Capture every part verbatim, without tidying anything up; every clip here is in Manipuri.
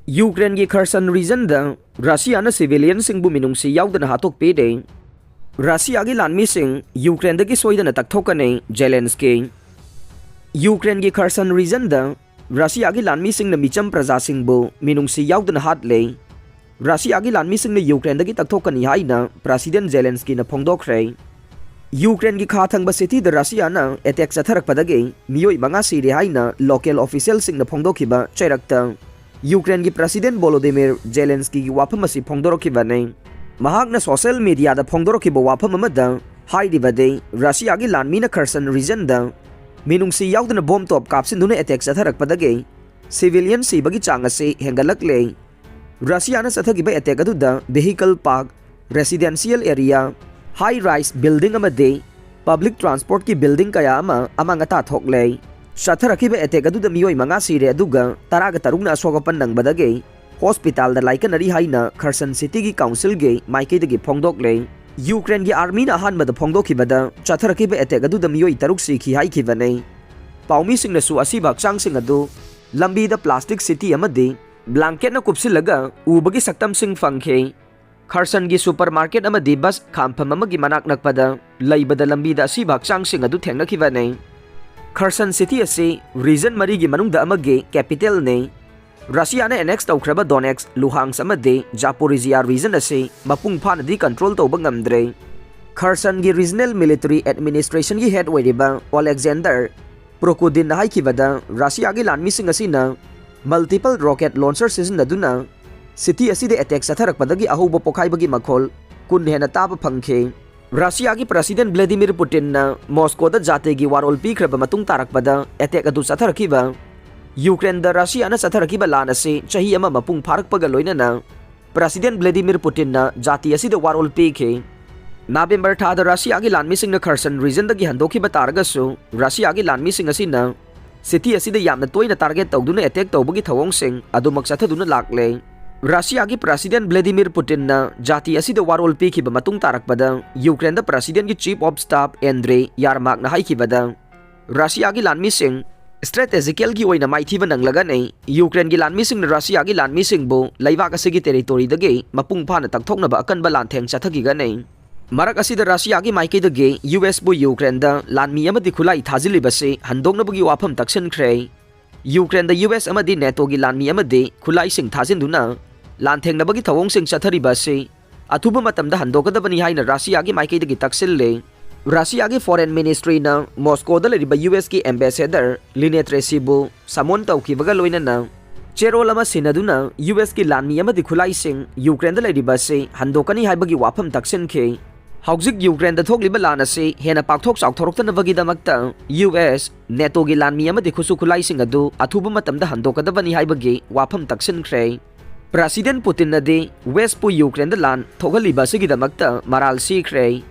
ꯌꯨꯀ꯭ꯔꯦꯟꯒꯤ ꯈꯔꯁꯟ ꯔꯤꯖꯟꯗ ꯔꯁꯤꯌꯥꯅ ꯁꯤꯚꯤꯂꯤꯌꯟꯁꯤꯡꯕꯨ ꯃꯤꯅꯨꯡꯁꯤ ꯌꯥꯎꯗꯅ ꯍꯥꯠꯇꯣꯛꯄꯤꯔꯦ꯫ ꯔꯁꯤꯌꯥꯒꯤ ꯂꯥꯟꯃꯤꯁꯤꯡ ꯌꯨꯀ꯭ꯔꯦꯟꯗꯒꯤ ꯁꯣꯏꯗꯅ ꯇꯛꯊꯣꯛꯀꯅꯤ, ꯖꯦꯂꯦꯟꯁꯀꯤ꯫ ꯌꯨꯀ꯭ꯔꯦꯟꯒꯤ ꯈꯔꯁꯟ ꯔꯤꯖꯟꯗ ꯔꯁꯤꯌꯥꯒꯤ ꯂꯥꯟꯃꯤꯁꯤꯡꯅ ꯃꯤꯆꯝ ꯄ꯭ꯔꯖꯥꯁꯤꯡꯕꯨ ꯃꯤꯅꯨꯡꯁꯤ ꯌꯥꯎꯗꯅ ꯍꯥꯠꯂꯦ꯫ ꯔꯁꯤꯌꯥꯒꯤ ꯂꯥꯟꯃꯤꯁꯤꯡꯅ ꯌꯨꯀ꯭ꯔꯦꯟꯗꯒꯤ ꯇꯛꯊꯣꯛꯀꯅꯤ ꯍꯥꯏꯅ ꯄ꯭ꯔꯦꯁꯤꯗꯦꯟ ꯖꯦꯂꯦꯟꯁꯀꯤꯅ ꯐꯣꯡꯗꯣꯛꯈ꯭ꯔꯦ꯫ ꯌꯨꯀ꯭ꯔꯦꯟꯒꯤ ꯈꯥ ꯊꯪꯕ ꯁꯤꯇꯤꯗ ꯔꯁꯤꯌꯥꯅ ꯑꯦꯇꯦꯛ ꯆꯠꯊꯔꯛꯄꯗꯒꯤ ꯃꯤꯑꯣꯏ ꯃꯉꯥ ꯁꯤꯔꯦ ꯍꯥꯏꯅ ꯂꯣꯀꯦꯜ ꯑꯣꯐꯤꯁꯤꯌꯦꯜꯁꯤꯡꯅ ꯐꯣꯡꯗꯣꯛꯈꯤꯕ ꯆꯩꯔꯛꯇ ꯌꯨꯀ꯭ꯔꯦꯟꯒꯤ ꯄ꯭ꯔꯦꯁꯤꯗꯦꯟ ꯚꯣꯂꯣꯗꯤꯃꯤꯔ ꯖꯦꯂꯦꯟꯁꯀꯤꯒꯤ ꯋꯥꯐꯝ ꯑꯁꯤ ꯐꯣꯡꯗꯣꯔꯛꯈꯤꯕꯅꯤ꯫ ꯃꯍꯥꯛꯅ ꯁꯣꯁꯤꯌꯦꯜ ꯃꯤꯗꯤꯌꯥꯗ ꯐꯣꯡꯗꯣꯔꯛꯈꯤꯕ ꯋꯥꯐꯝ ꯑꯃꯗ ꯍꯥꯏꯔꯤꯕꯗꯤ, ꯔꯁꯤꯌꯥꯒꯤ ꯂꯥꯟꯃꯤꯅ ꯈꯔꯁꯟ ꯔꯤꯖꯟꯗ ꯃꯤꯅꯨꯡꯁꯤ ꯌꯥꯎꯗꯅ ꯕꯣꯝ ꯇꯣꯞ ꯀꯥꯞꯁꯤꯟꯗꯨꯅ ꯑꯦꯇꯦꯛ ꯆꯠꯊꯔꯛꯄꯗꯒꯤ ꯁꯤꯚꯤꯂꯤꯌꯟ ꯁꯤꯕꯒꯤ ꯆꯥꯡ ꯑꯁꯤ ꯍꯦꯟꯒꯠꯂꯛꯂꯦ꯫ ꯔꯁꯤꯌꯥꯅ ꯆꯠꯊꯈꯤꯕ ꯑꯦꯇꯦꯛ ꯑꯗꯨꯗ ꯚꯦꯍꯤꯀꯜ ꯄꯥꯔꯛ, ꯔꯦꯁꯤꯗꯦꯟꯁꯤꯌꯦꯜ ꯑꯦꯔꯤꯌꯥ, ꯍꯥꯏ ꯔꯥꯏꯁ ꯕꯤꯜꯗꯤꯡ ꯑꯃꯗꯤ ꯄꯕ꯭ꯂꯤꯛ ꯇ꯭ꯔꯥꯟꯁꯄꯣꯔꯠꯀꯤ ꯕꯤꯜꯗꯤꯡ ꯀꯌꯥ ꯑꯃ ꯑꯃꯥꯡ ꯑꯇꯥ ꯊꯣꯛꯂꯦ꯫ ꯆꯠꯊꯔꯛꯈꯤꯕ ꯑꯦꯇꯦꯛ ꯑꯗꯨꯗ ꯃꯤꯑꯣꯏ ꯃꯉꯥ ꯁꯤꯔꯦ, ꯑꯗꯨꯒ ꯇꯔꯥꯒ ꯇꯔꯨꯛꯅ ꯑꯁꯣꯛ ꯑꯄꯟ ꯅꯪꯕꯗꯒꯤ ꯍꯣꯁꯄꯤꯇꯥꯜꯗ ꯂꯥꯏꯀꯠꯅꯔꯤ ꯍꯥꯏꯅ ꯈꯔꯁꯟ ꯁꯤꯇꯤꯒꯤ ꯀꯥꯎꯟꯁꯤꯜꯒꯤ ꯃꯥꯏꯀꯩꯗꯒꯤ ꯐꯣꯡꯗꯣꯛꯂꯦ꯫ ꯌꯨꯀ꯭ꯔꯦꯟꯒꯤ ꯑꯥꯔꯃꯤꯅ ꯑꯍꯥꯟꯕꯗ ꯐꯣꯡꯗꯣꯛꯈꯤꯕꯗ ꯆꯠꯊꯔꯛꯈꯤꯕ ꯑꯦꯇꯦꯛ ꯑꯗꯨꯗ ꯃꯤꯑꯣꯏ ꯇꯔꯨꯛ ꯁꯤꯈꯤ ꯍꯥꯏꯈꯤꯕꯅꯤ꯫ ꯄꯥꯎꯃꯤꯁꯤꯡꯅꯁꯨ ꯑꯁꯤꯕ ꯍꯛꯆꯥꯡꯁꯤꯡ ꯑꯗꯨ ꯂꯝꯕꯤꯗ ꯄ꯭ꯂꯥꯁꯇꯤꯛ ꯁꯤꯇꯤ ꯑꯃꯗꯤ ꯕ꯭ꯂꯥꯡꯀꯦꯠꯅ ꯀꯨꯞꯁꯤꯜꯂꯒ ꯎꯕꯒꯤ ꯁꯛꯇꯝꯁꯤꯡ ꯐꯪꯈꯤ꯫ ꯈꯔꯁꯟꯒꯤ ꯁꯨꯄꯔꯃꯥꯔꯀꯦꯠ ꯑꯃꯗꯤ ꯕꯁ ꯈꯥꯝꯐꯝ ꯑꯃꯒꯤ ꯃꯅꯥꯛ ꯅꯛꯄꯗ ꯂꯩꯕꯗ ꯂꯝꯕꯤꯗ ꯑꯁꯤꯕ ꯍꯛꯆꯥꯡꯁꯤꯡ ꯑꯗꯨ ꯊꯦꯡꯅꯈꯤꯕꯅꯤ꯫ ꯈꯔꯁꯟ ꯁꯤꯇꯤ ꯑꯁꯤ ꯔꯤꯖꯟ ꯃꯔꯤꯒꯤ ꯃꯅꯨꯡꯗ ꯑꯃꯒꯤ ꯀꯦꯄꯤꯇꯦꯜꯅꯤ꯫ ꯔꯁꯤꯌꯥꯅ ꯑꯦꯅꯦꯛꯁ ꯇꯧꯈ꯭ꯔꯕ ꯗꯣꯅꯦꯠꯁ, ꯂꯨꯍꯥꯟꯁ ꯑꯃꯗꯤ ꯖꯥꯄꯣꯔꯤꯖꯤꯌꯥ ꯔꯤꯖꯟ ꯑꯁꯤ ꯃꯄꯨꯡ ꯐꯥꯅꯗꯤ ꯀꯟꯇ꯭ꯔꯣꯜ ꯇꯧꯕ ꯉꯝꯗ꯭ꯔꯦ꯫ ꯈꯔꯁꯟꯒꯤ ꯔꯤꯖꯅꯦꯜ ꯃꯤꯂꯤꯇꯔꯤ ꯑꯦꯗꯃꯤꯅꯤꯁꯇ꯭ꯔꯦꯁꯟꯒꯤ ꯍꯦꯗ ꯑꯣꯏꯔꯤꯕ ꯑꯣꯂꯦꯛꯖꯦꯟꯗꯔ ꯄ꯭ꯔꯣꯀꯣꯗꯤꯟꯅ ꯍꯥꯏꯈꯤꯕꯗ, ꯔꯁꯤꯌꯥꯒꯤ ꯂꯥꯟꯃꯤꯁꯤꯡ ꯑꯁꯤꯅ ꯃꯜꯇꯤꯄꯜ ꯔꯣꯀꯦꯠ ꯂꯣꯟꯆꯔ ꯁꯤꯖꯤꯟꯅꯗꯨꯅ ꯁꯤꯇꯤ ꯑꯁꯤꯗ ꯑꯦꯇꯦꯛ ꯆꯠꯊꯔꯛꯄꯗꯒꯤ ꯑꯍꯧꯕ ꯄꯣꯈꯥꯏꯕꯒꯤ ꯃꯈꯣꯜ ꯀꯨꯟ ꯍꯦꯟꯅ ꯇꯥꯕ ꯐꯪꯈꯤ꯫ ꯔꯁꯤꯌꯥꯒꯤ ꯄ꯭ꯔꯦꯁꯤꯗꯦꯟ ꯚ꯭ꯂꯥꯗꯤꯃꯤꯔ ꯄꯨꯇꯤꯟꯅ ꯃꯣꯁꯀꯣꯗ ꯖꯥꯇꯤꯒꯤ ꯋꯥꯔꯣꯜ ꯄꯤꯈ꯭ꯔꯕ ꯃꯇꯨꯡ ꯇꯥꯔꯛꯄꯗ ꯑꯦꯇꯦꯛ ꯑꯗꯨ ꯆꯠꯊꯔꯛꯈꯤꯕ꯫ ꯌꯨꯀ꯭ꯔꯦꯟꯗ ꯔꯁꯤꯌꯥꯅ ꯆꯠꯊꯔꯛꯈꯤꯕ ꯂꯥꯟ ꯑꯁꯤ ꯆꯍꯤ ꯑꯃ ꯃꯄꯨꯡ ꯐꯥꯔꯛꯄꯒ ꯂꯣꯏꯅꯅ ꯄ꯭ꯔꯦꯁꯤꯗꯦꯟ ꯚ꯭ꯂꯥꯗꯤꯃꯤꯔ ꯄꯨꯇꯤꯟꯅ ꯖꯥꯇꯤ ꯑꯁꯤꯗ ꯋꯥꯔꯣꯜ ꯄꯤꯈꯤ꯫ ꯅꯕꯦꯝꯕꯔ ꯊꯥꯗ ꯔꯁꯤꯌꯥꯒꯤ ꯂꯥꯟꯃꯤꯁꯤꯡꯅ ꯈꯔꯁꯟ ꯔꯤꯖꯟꯗꯒꯤ ꯍꯟꯗꯣꯛꯈꯤꯕ ꯇꯥꯔꯒꯁꯨ, ꯔꯁꯤꯌꯥꯒꯤ ꯂꯥꯟꯃꯤꯁꯤꯡ ꯑꯁꯤꯅ ꯁꯤꯇꯤ ꯑꯁꯤꯗ ꯌꯥꯝꯅ ꯇꯣꯏꯅ ꯇꯥꯔꯒꯦꯠ ꯇꯧꯗꯨꯅ ꯑꯦꯇꯦꯛ ꯇꯧꯕꯒꯤ ꯊꯧꯑꯣꯡꯁꯤꯡ ꯑꯗꯨꯃꯛ ꯆꯠꯊꯗꯨꯅ ꯂꯥꯛꯂꯦ꯫ ꯔꯁꯤꯌꯥꯒꯤ ꯄ꯭ꯔꯦꯁꯤꯗꯦꯟ ꯚ꯭ꯂꯥꯗꯤꯃꯤꯔ ꯄꯨꯇꯤꯟꯅ ꯖꯥꯇꯤ ꯑꯁꯤꯗ ꯋꯥꯔꯣꯜ ꯄꯤꯈꯤꯕ ꯃꯇꯨꯡ ꯇꯥꯔꯛꯄꯗ, ꯌꯨꯀ꯭ꯔꯦꯟꯗ ꯄ꯭ꯔꯦꯁꯤꯗꯦꯟꯒꯤ ꯆꯤꯐ ꯑꯣꯐ ꯁ꯭ꯇꯥꯐ ꯑꯦꯟꯗ꯭ꯔꯦ ꯌꯥꯔꯃꯥꯛꯅ ꯍꯥꯏꯈꯤꯕꯗ, ꯔꯁꯤꯌꯥꯒꯤ ꯂꯥꯟꯃꯤꯁꯤꯡ Strategicalꯒꯤ ꯑꯣꯏꯅ ꯃꯥꯏꯊꯤꯕ ꯅꯪꯂꯒꯅꯤ ꯌꯨꯀ꯭ꯔꯦꯟꯒꯤ ꯂꯥꯟꯃꯤꯁꯤꯡꯅ ꯔꯁꯤꯌꯥꯒꯤ ꯂꯥꯟꯃꯤꯁꯤꯡꯕꯨ ꯂꯩꯕꯥꯛ ꯑꯁꯤꯒꯤ territoryꯗꯒꯤ ꯃꯄꯨꯡ ꯐꯥꯅ ꯇꯛꯊꯣꯛꯅꯕ ꯑꯀꯟꯕ ꯂꯥꯟꯊꯦꯡ ꯆꯠꯊꯈꯤꯒꯅꯤ꯫ ꯃꯔꯛ ꯑꯁꯤꯗ ꯔꯁꯤꯌꯥꯒꯤ ꯃꯥꯏꯀꯩꯗꯒꯤ USꯄꯨ ꯌꯨꯀ꯭ꯔꯦꯟꯗ ꯂꯥꯟꯃꯤ ꯑꯃꯗꯤ ꯈꯨꯠꯂꯥꯏ ꯊꯥꯖꯤꯜꯂꯤꯕꯁꯤ ꯍꯟꯗꯣꯛꯅꯕꯒꯤ ꯋꯥꯐꯝ ꯇꯛꯁꯤꯟꯈ꯭ꯔꯦ꯫ ꯌꯨꯀ꯭ꯔꯦꯟꯗ US ꯑꯃꯗꯤ NATOꯒꯤ ꯂꯥꯟꯃꯤ ꯑꯃꯗꯤ ꯈꯨꯠꯂꯥꯏꯁꯤꯡ ꯊꯥꯖꯤꯟꯗꯨꯅ ꯂꯥꯟꯊꯦꯡꯅꯕꯒꯤ ꯊꯧꯑꯣꯡꯁꯤꯡ ꯆꯠꯊꯔꯤꯕ ꯑꯁꯤ ꯑꯊꯨꯕ ꯃꯇꯝꯗ ꯍꯟꯗꯣꯛꯀꯗꯕꯅꯤ ꯍꯥꯏꯅ ꯔꯁꯤꯌꯥꯒꯤ ꯃꯥꯏꯀꯩꯗꯒꯤ ꯇꯛꯁꯤꯜꯂꯦ꯫ ꯔꯁꯤꯌꯥꯒꯤ Foreign Ministryꯅ ꯃꯣꯁꯀꯣꯗ ꯂꯩꯔꯤꯕ USꯀꯤ ambassador ꯂꯤꯅꯦꯠ ꯔꯦꯁꯤꯕꯨ summon ꯇꯧꯈꯤꯕꯒ ꯂꯣꯏꯅꯅ ꯆꯦꯔꯣꯜ ꯑꯃ ꯁꯤꯟꯅꯗꯨꯅ USꯀꯤ ꯂꯥꯟꯃꯤ ꯑꯃꯗꯤ ꯈꯨꯠꯂꯥꯏꯁꯤꯡ ꯌꯨꯀ꯭ꯔꯦꯟꯗ ꯂꯩꯔꯤꯕ ꯑꯁꯤ ꯍꯟꯗꯣꯛꯀꯅꯤ ꯍꯥꯏꯕꯒꯤ ꯋꯥꯐꯝ ꯇꯛꯁꯤꯟꯈꯤ꯫ ꯍꯧꯖꯤꯛ ꯌꯨꯀ꯭ꯔꯦꯟꯗ ꯊꯣꯛꯂꯤꯕ ꯂꯥꯟ ꯑꯁꯤ ꯍꯦꯟꯅ ꯄꯥꯛꯊꯣꯛ ꯆꯥꯎꯊꯣꯔꯛꯇꯅꯕꯒꯤꯗꯃꯛꯇ US, NATOꯒꯤ ꯂꯥꯟꯃꯤ ꯑꯃꯗꯤ ꯈꯨꯠꯁꯨ ꯈꯨꯠꯂꯥꯏꯁꯤꯡ ꯑꯗꯨ ꯑꯊꯨꯕ ꯃꯇꯝꯗ ꯍꯟꯗꯣꯛꯀꯗꯕꯅꯤ ꯍꯥꯏꯕꯒꯤ ꯋꯥꯐꯝ ꯇꯛꯁꯤꯟꯈ꯭ꯔꯦ꯫ President Putinꯅꯗꯤ Westꯄꯨ ꯌꯨꯀ꯭ꯔꯦꯟꯗ ꯂꯥꯟ ꯊꯣꯛꯍꯜꯂꯤꯕ ꯑꯁꯤꯒꯤꯗꯃꯛꯇ ꯃꯔꯥꯜ ꯁꯤꯈ꯭ꯔꯦ꯫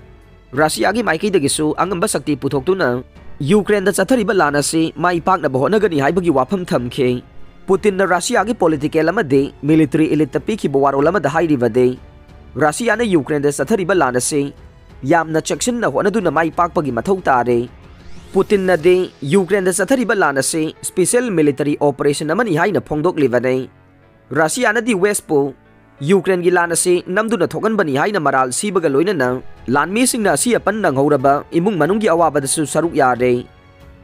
ꯔꯁꯤꯌꯥꯒꯤ ꯃꯥꯏꯀꯩꯗꯒꯤꯁꯨ ꯑꯉꯝꯕ ꯁꯛꯇꯤ ꯄꯨꯊꯣꯛꯇꯨꯅ ꯌꯨꯀ꯭ꯔꯦꯟꯗ ꯆꯠꯊꯔꯤꯕ ꯂꯥꯟ ꯑꯁꯤ ꯃꯥꯏ ꯄꯥꯛꯅꯕ ꯍꯣꯠꯅꯒꯅꯤ ꯍꯥꯏꯕꯒꯤ ꯋꯥꯐꯝ ꯊꯝꯈꯤ꯫ ꯄꯨꯇꯤꯟꯅ ꯔꯁꯤꯌꯥꯒꯤ political ꯑꯃꯗꯤ military eliteꯇ ꯄꯤꯈꯤꯕ ꯋꯥꯔꯣꯜ ꯑꯃꯗ ꯍꯥꯏꯔꯤꯕꯗꯤ, ꯔꯁꯤꯌꯥꯅ ꯌꯨꯀ꯭ꯔꯦꯟꯗ ꯆꯠꯊꯔꯤꯕ ꯂꯥꯟ ꯑꯁꯤ ꯌꯥꯝꯅ ꯆꯦꯛꯁꯤꯟꯅ ꯍꯣꯠꯅꯗꯨꯅ ꯃꯥꯏ ꯄꯥꯛꯄꯒꯤ ꯃꯊꯧ ꯇꯥꯔꯦ꯫ ꯄꯨꯇꯤꯟꯅꯗꯤ ꯌꯨꯀ꯭ꯔꯦꯟꯗ ꯆꯠꯊꯔꯤꯕ ꯂꯥꯟ ꯑꯁꯤ special military operation ꯑꯃꯅꯤ ꯍꯥꯏꯅ ꯐꯣꯡꯗꯣꯛꯂꯤꯕꯅꯤ꯫ ꯔꯁꯤꯌꯥꯅꯗꯤ Westꯄꯨ ꯌꯨꯀ꯭ꯔꯦꯟꯒꯤ ꯂꯥꯟ ꯑꯁꯤ ꯅꯝꯗꯨꯅ ꯊꯣꯛꯍꯟꯕꯅꯤ ꯍꯥꯏꯅ ꯃꯔꯥꯜ ꯁꯤꯕꯒ ꯂꯣꯏꯅꯅ ꯂꯥꯟꯃꯤꯁꯤꯡꯅ ꯑꯁꯤ ꯑꯄꯟ ꯅꯪꯍꯧꯔꯕ ꯏꯃꯨꯡ ꯃꯅꯨꯡꯒꯤ ꯑꯋꯥꯕꯗꯁꯨ ꯁꯔꯨꯛ ꯌꯥꯔꯦ꯫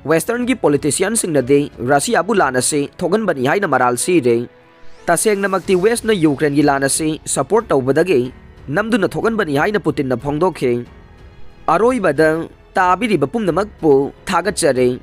Westernꯒꯤ politicianꯁꯤꯡꯅꯗꯤ ꯔꯁꯤꯌꯥꯕꯨ ꯂꯥꯟ ꯑꯁꯤ ꯊꯣꯛꯍꯟꯕꯅꯤ ꯍꯥꯏꯅ ꯃꯔꯥꯜ ꯁꯤꯔꯦ꯫ ꯇꯁꯦꯡꯅꯃꯛꯇꯤ Westꯅ ꯌꯨꯀ꯭ꯔꯦꯟꯒꯤ ꯂꯥꯟ ꯑꯁꯤ support ꯇꯧꯕꯗꯒꯤ ꯅꯝꯗꯨꯅ ꯊꯣꯛꯍꯟꯕꯅꯤ ꯍꯥꯏꯅ ꯄꯨꯇꯤꯟꯅ ꯐꯣꯡꯗꯣꯛꯈꯤ꯫ ꯑꯔꯣꯏꯕꯗ ꯇꯥꯕꯤꯔꯤꯕ ꯄꯨꯝꯅꯃꯛꯄꯨ ꯊꯥꯒꯠꯆꯔꯤ꯫